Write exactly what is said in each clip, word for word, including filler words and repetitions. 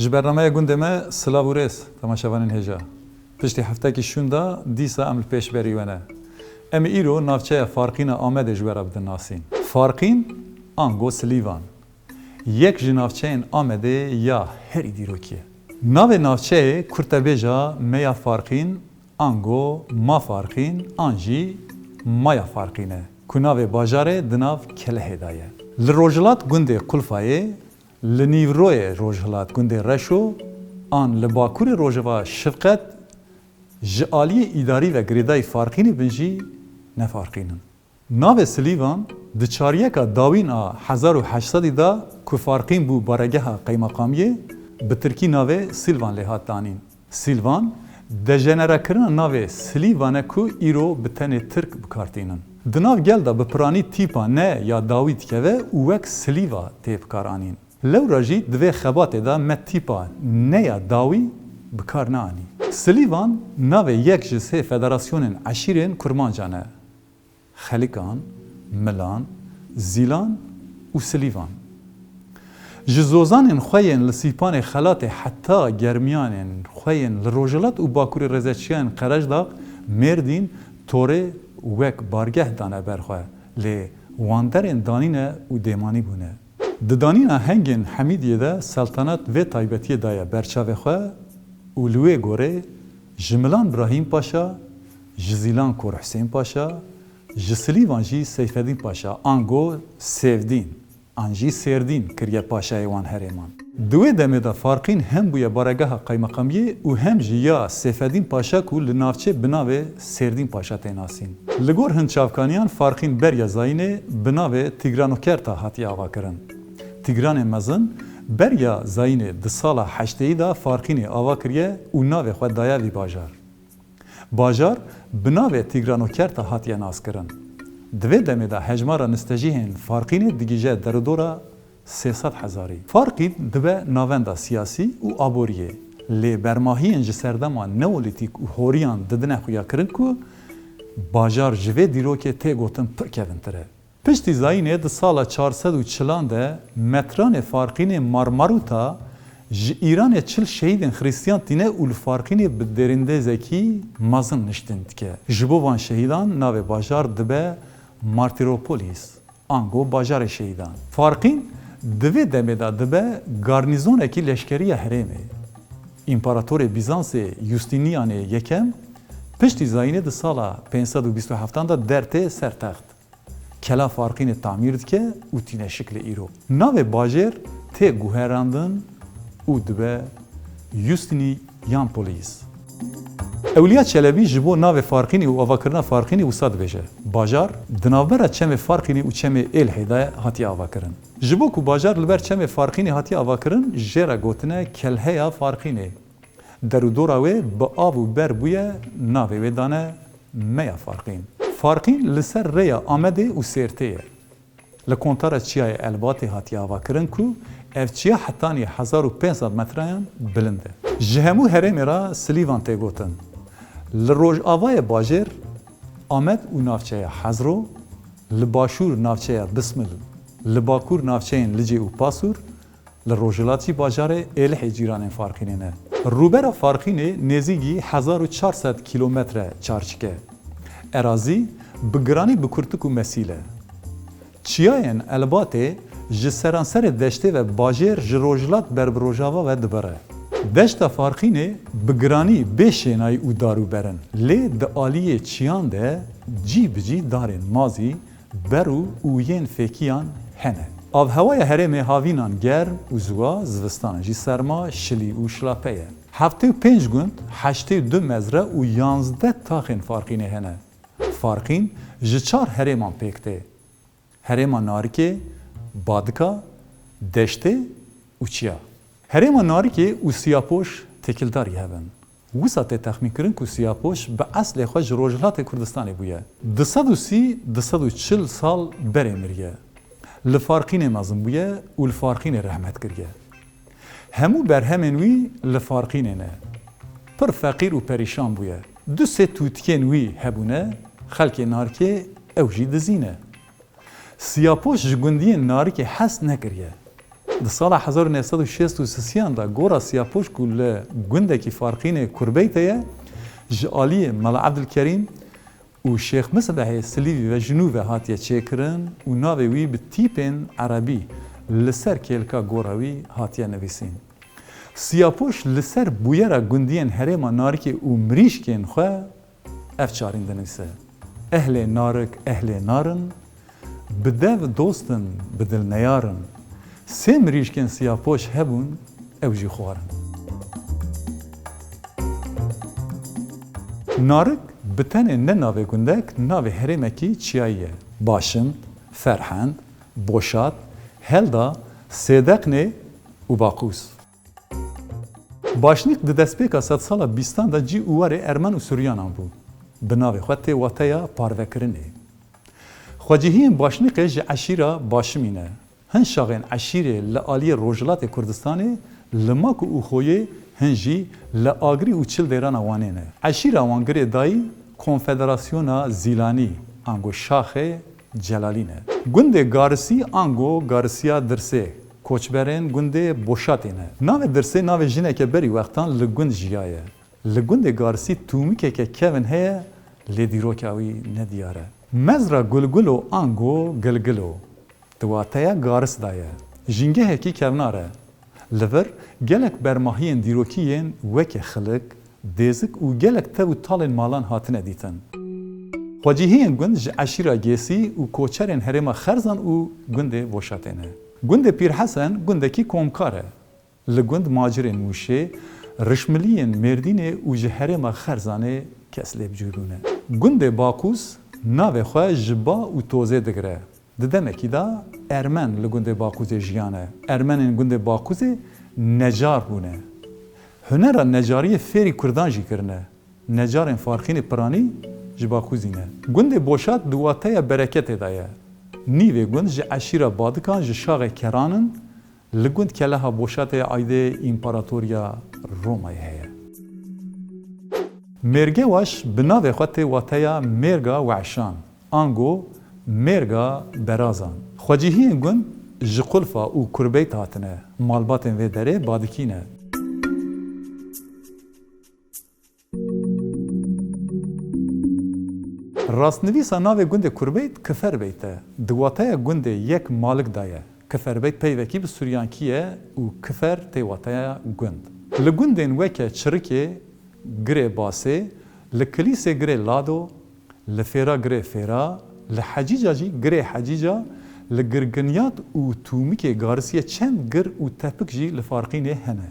Ji bernameya gundê me silav û rêz, temaşevanên hêja. Piştî heftekî şûnda dîsa em li pêşberî we ne. Em ê îro navçeya Farqîn a Amedê ji we re bidin nasîn. Farqîn ango Silîvan yek ji navçeyên Amedê ya herî dîrokî ye. Navê navçeyê kurtebêja Meya Farqîn ango Ma Farqîn an jî Maya Farqîn e ku navê bajarê di nav kelehê de ye. Li rojhilat gundê Qulfayê, li nîvroyê rojhilat gundê Reşo an li bakurê rojeva Şifqet ji aliyê îdarî ve girêdayî Farqînî bin jî ne Farqîn in. Navê Silîvan di çaryeka dawîn a hezar û heşt sedî de ku Farqîn bû baregeha qeymeqamiyê, bi tirkî navê Silvan lê hat danîn. Silvan, dejenerekirina navê Silîvan e ku îro bi tenê tirk bi kar tînin. Di nav gel de bi piranî tîpa ne ya dawî dikeve û wek Silîva tê bi kar anîn. Lewra jî di vê xebatê de me tîpa ne ya dawî bi kar neanî. Silîvan navê yek ji sê federasyonên eşîrên kurmancan e. Xelikan, Milan, Zîlan û Silîvan. Ji zozanên xwe yên li Sîpanê Xelatê heta germiyanên xwe yên li rojhilat û bakurê rêzeçiyayên Qerejdax, Mêrdîn, Torê wek bargeh dane ber xwe, lê wan derên danîne û dêmanî bûne. Di danîna hengên Hemîdiyê de seltenet vê taybetiyê daye ber çavê xwe û li wê gorê ji Milan Brahîm Paşa, ji Zîlan Kor Husên Paşa, ji Silîvan jî Seyfedîn Paşa, ango Sêvdîn, an jî Sêrdîn kiriye paşayê wan herêman. Di wê demê de Farqîn hem bûye baregeha qeymeqamiyê û hem jî ya Sêfedîn Paşa ku li navçê bi navê Sêrdîn Paşa tê nasîn. Li gor hin çavkaniyan Farqîn beriya zayînê bi navê Tîgranokerta hatiye avakirin. Tîgranê Mezin beriya zayînê di sala heşteyî de Farqînê ava kiriye û navê xwe daye vî bajar. Bajar bi navê Tîgranokerta hatiye naskirin. Di vê demê de hejmara nistejîhên Farqînê digihîje derûdora sê sed hezarî. Farqîn dibe navenda siyasî û aboriyê, lê bermahiyên ji serdema neolîtîk û horiyan didine xuyakirin ku bajar ji vê dîrokê tê gotin pir kevintir e. Piştî zayînê di sala çar sed û çilan de metranê Farqînê Marmaruta ji Îranê çil şehîdên xirîstiyan tîne û li Farqînê bi derindezekî mezin niştin dike. Ji bo van şehîdan navê bajar dibe Martiropolis, ango bajarê şehîdan. Farqîn di vê demê de dibe garnîzonekî leşkerî ya herêmê. Împaratorê Bîzansê Yustîniyanê Yekem piştî zayînê di sala pênc sed û bîst û heftan de dertê ser text. Kela Farqînê tamîr dike û tîne şiklê îro. Navê bajêr tê guherandin û dibe Yustinianpolis. Ewliya Çelebî ji bo navê Farqînê û avakirina Farqînê wisa dibêje: Bajar di navbera çemê Farqînê û çemê Êlihê de hatiye avakirin. Ji bo ku bajar li ber çemê Farqînê hatiye avakirin, jê re gotine Kelheya Farqînê. Derûdora wê bi av û ber bûye, navê wê dane Meya Farqîn. Farqîn li ser rêya Amedê û Sêrtê ye. Li kontara çiyayê Elbatê hatiye avakirin ku ev çiya hetanî hezar û pênc sed metreyan bilind e. Ji hemû herêmê re Silîvan tê gotin. Li rojavayê bajêr Amed û navçeya Hezro, li başûr navçeya Bismil, li bakur navçeyên Licê û Pasûr, Li rojhilat jî bajarê Êlihê cîranên Farqînê ne. Rûbera Farqînê nêzîkî hezar û çar sed kîlometre çarçik e. Erazî bi giranî bi kurtik û mesîl e. Çiyayên Elbatê ji seranserê deştê ve bajêr ji rojhilat ber bi rojava ve dibire. Deşta Farqînê bi giranî bê şênayî û dar û ber in, lê di aliyê çiyan de cî bi cî darên mazî, berû û yên fêkiyan hene. Avhewaya herêmê havînan germ û ziwa, zivistan jî serma, şilî û şilape ye. Heftê û pênc gund, heştê û du mezre û yanzdeh taxên Farqînê hene. Farqîn ji çar herêman pêk tê. Herêma Narikê, Badika, Deştê û Çiya. Herêma Narikê û Siyapoş têkildarî hev in. Wisa tê texmînkirin ku Siyapoş bi eslê xwe ji Rojhilatê Kurdistanê bûye. Du sed û sî, du sed û çil sal berê miriye. Li Farqînê mezin bûye û li Farqînê rehmet kiriye. Hemû berhemên wî li Farqînê ne. Pir feqîr û perîşan bûye. Du sê tûtikên wî hebûne, xelkê Narikê ew jî dizîne. Siyapoş ji gundiyên Narikê hez nekiriye. Di sala hezar û neh sed û şêst û sisiyan de gora Siyapoş ku li gundekî Farqînê Kurbeytê ye, ji aliyê Mela Ebdilkerîm û Şêx Mislehê Silîvî ve ji nû ve hatiye çêkirin û navê wî bi tîpên erebî li ser kêlka gora wî hatiye nivîsîn. Siyapoş li ser bûyera gundiyên herêma Narikê û mirîşkên xwe ev çarîn dinivîse: Ehlê Narik, ehlê nar in, bi dev dost in, bi dil neyar in. Sê mirîşkên Siyapoş hebûn, ew jî xwarin. Narik bi tenê ne navê gundek, navê herêmekî çiyayî ye. Başim, Ferhend, Boşat, Helda, Sêdeqnê û Baqûs. Başnîq di destpêka sedsala bîstan de cî û warê Ermen û Suryanan bû. Bi navê xwe tê wateya parvekirinê. Xwecihiyên Başnîqê ji eşîra Başimî ne. Hin şaxên eşîrê li aliyê Rojhilatê Kurdistanê, li Mako û Xoyê, hin jî li Agirî û Çil Deyrana Wanê ne. Eşîra wan girê dayî Konfederasyona Zîlanî, ango şaxê Celalî ne. Gundê Garisî ango Garisiya Dirsê, koçberên gundê Boşatê ne. Navê Dirsê navê jineke berî wextan li gund jiyaye. Li gundê Garisî tûmikeke kevin heye, lê dîroka wî nediyar e. Mezra Gulgulo ango Gilgilo di wateya garis de ye. Jîngehekî kevnar e. Li vir gelek bermahiyên dîrokî yên weke xilik, dêzik û gelek tev û talên malan hatine dîtin. Xwecihiyên gund ji eşîra Gêsî û koçerên herêma Xerzan û gundê Boşatê ne. Gundê Pîr Hesen gundekî komkar e. Li gund macirên Mûşê, rişmiliyên Mêrdînê û ji herêma Xerzanê kes lê bi cû bûne. Gundê Baqûz navê xwe ji ba û tozê digire. Di demekî de Ermen li gundê Baqûzê jiyane. Ermenên gundê Baqûzê necar bûne. Hunera necariyê fêrî kurdan jî kirine. Necarên Farqînê Piranî ji Baqûzî ne. Gundê Boşat di wateya bereketê de ye. Nîvê gund ji eşîra Badikan ji şaxê Keran in, li gund keleha Boşatê aydê Împaratoriya Romayê heye. Mêrgewaş bi navê xwe tê wateya mêrga weşan, ango mêrga berazan. Xwecihiyên gund ji Qulfa û Kurbeyt hatine, malbatên vê derê Badikî ne. Rastnivîsa navê gundê Kurbeyt Kiferbeyt e. Di wateya gundê yek malik de ye. Kiferbeyt peyvekî bi Suryankî ye û kifer tê wateya gund. Li gundên weke Çirikê, Girê Basê, li Kilîsê Girê Lado, li Fêra Girê Fêra, li Hecîca jî Girê Hecîca, li Girginyat û Tûmikê Garisiyê çend gir û tepik jî li Farqînê hene.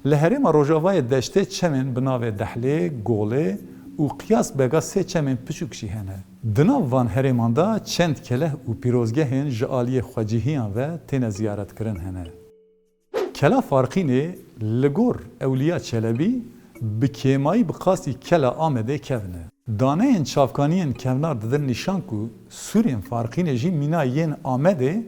Li herêma rojavayê deştê çemên bi navê Dehlê, Golê û Qiyas Bega sê çemên piçûk jî hene. Di nav van herêman de çend keleh û pîrozgehên ji aliyê xwecihiyan ve têne ziyaretkirin hene. Kela Farqînê li gor Ewliya Çelebî bi kêmayî bi qasî Kela Amedê kevin e. Daneyên çavkaniyên kevnar didin nîşan ku sûrên Farqînê jî mîna yên Amedê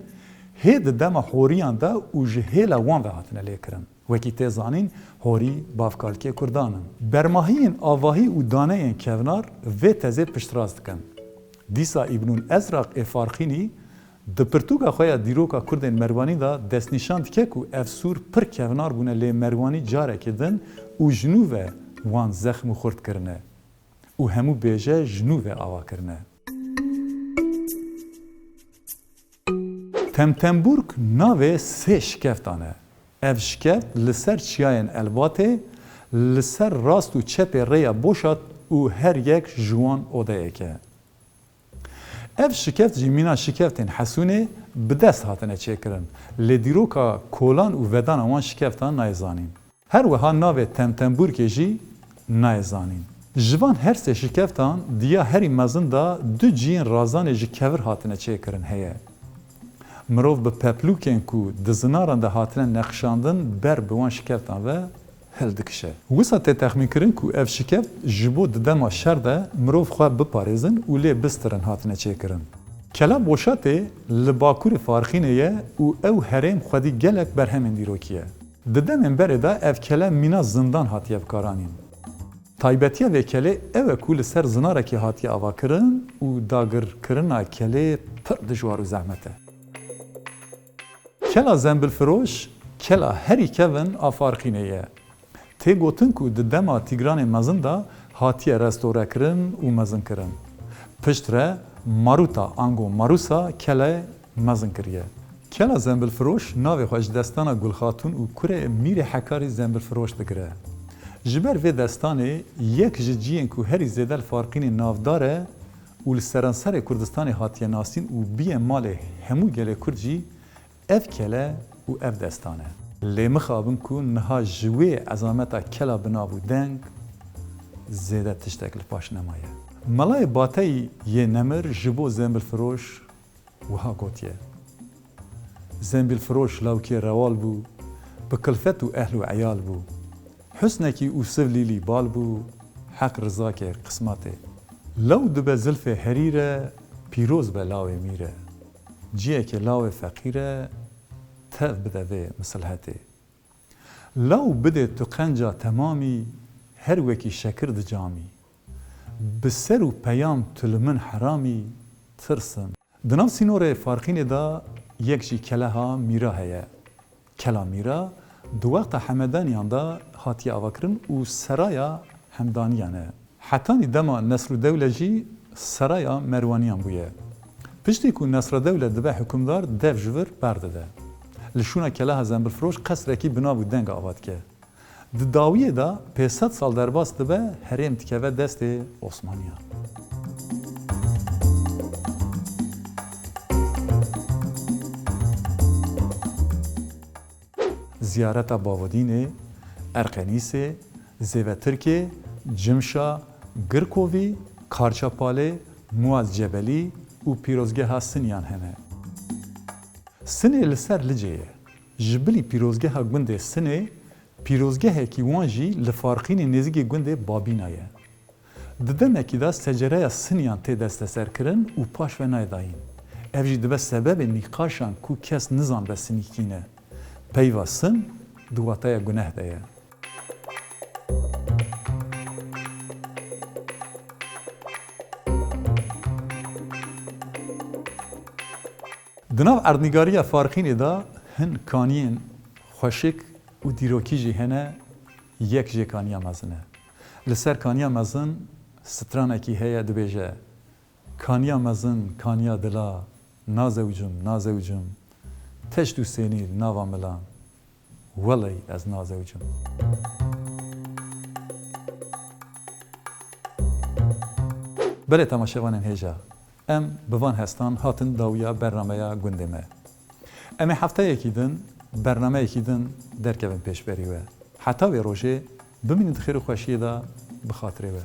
hê di dema horiyan de û ji hêla wan ve hatine lêkirin. Wekî tê zanîn, horî bavkalkê kurdan in. Bermahiyên avahî û daneyên kevnar vê tezê piştrast dikin. Dîsa Îbnûl Ezraq ê Farqînî di pirtûka xwe ya Dîroka Kurdên Merwanî de destnîşan dike ku ev sûr pir kevnar bûne, lê Merwanî carekê din û ji nû ve wan zexm û xurt kirine û hemû bêje ji nû ve ava kirine. Temtemburg navê sê şikeftan e. Ev şikeft li ser çiyayên Elbatê, li ser rast û çepê rêya Boşat û her yek ji wan odeyek e. Ev şikeft jî mîna şikeftên Hesûnê bi dest hatine çêkirin, lê dîroka kolan û vedana wan şikeftan nayê zanîn. Her wiha navê Temtemburgê jî nayê zanîn. Ji van her sê şikeftan di ya herî mezin de du cihên razanê ji kevir hatine çêkirin heye. Mirov bi peplûkên ku di zinaran de hatine neqişandin ber bi wan şikeftan ve hildikişe. Wisa tê texmînkirin ku ev şikeft ji bo di dema şer de mirov xwe biparêzin û lê bistirin hatine çêkirin. Kela Boşatê li bakurê Farqînê ye û ew herêm xwedî gelek berhemên dîrokî ye. Di demên berê de ev kele mîna zindan hatiye bikaranîn. Taybetiya vê kelê ew e ku li ser zinarekê hatiye avakirin û dagirkirina kelê pir dijwar û zehmet e. Kela Zembilfiroş Kela herî kevin a Farqînê ye. Tê gotin ku di dema Tîgranê Mezin de hatiye restorekirin û mezinkirin. Piştre Maruta ango Marusa kelê mezin kiriye. Kela Zembilfiroş navê xwe ji destana Gulxatûn û kurê Mîrê Hekarî Zembilfiroş digire. Ji ber vê destanê yek ji cihên ku herî zêde li Farqînê navdar e û li seranserê Kurdistanê hatiye nasîn û bîye malê hemû gelê Kurd jî ev kele û ev destan e. Lê mixabin ku niha ji wê ezameta kela bi nav û deng zêde tiştek li paş nemaye. Melayê Bateyî yê Nemir ji bo Zembilfiroş wiha gotiye: Zembilfiroş lawkê rewal bû, bi kilfet û ehl û eyal bû. Husnekî û siv lîlî bal bû, heq rizakê qismetê. Law dibe zilfê herîre, pîroz be lawê mîre. Ciyekê lawê feqîre, tev bide vê misilhetê. Law bidê tu qenca temamî, her wekî şekir di camî. Bi ser û peyam tu li min heramî, tirsim. Di nav sînorê Farqînê de yek jî keleha Mîra heye. Kela Mîra di wexta Hemedaniyan de hatiye avakirin û seraya Hemdaniyan e. Hetanî dema Nesrûdewle jî seraya Merwaniyan bûye. Piştî ku Nesrûdewle dibe hikimdar, dev ji vir berdide. Li şûna keleha Zembilfiroş qesrekî bi nav û deng ava dike. Di dawiyê de pênc sed sal derbas dibe, herêm dikeve destê Osmaniyan. Ziyareta Bavodînê, Erqenîsê, Zêvetirkê, Cimşa, Girkovî, Karçapalê, Muaz Cebelî û pîrozgeha Siniyan hene. Sinê li ser Licê ye. Ji bilî pîrozgeha gundê Sinê, pîrozgehekî wan jî li Farqînê nêzîkî gundê Babîna ye. Di demekî de secereya Siniyan tê desteserkirin û paş ve nayê dayîn. Ev jî dibe sebebê nîqaşan ku kes nizanbe Sinî kî ne. Peyva Sin di wataya guneh de ye. Di nav erdnîgariya Farqînê de hin kaniyên xweşik û dîrokî jî hene, yek jê Kaniya Mezin e. Li ser Kaniya Mezin stranekî heye, dibêje: Kaniya Mezin, kaniya dila, nazewcim, nazewcim, teşt û sênî li nava milan. Welay ez nazewicim. Belê temaşevanên hêja, em bi van hestan hatin dawiya bernameya gundê me. Em ê hefteyekî din bernameyekî din derkevin pêşberî we. Heta wê rojê bimînin di xêr û xweşiyê de, bi xatirê we.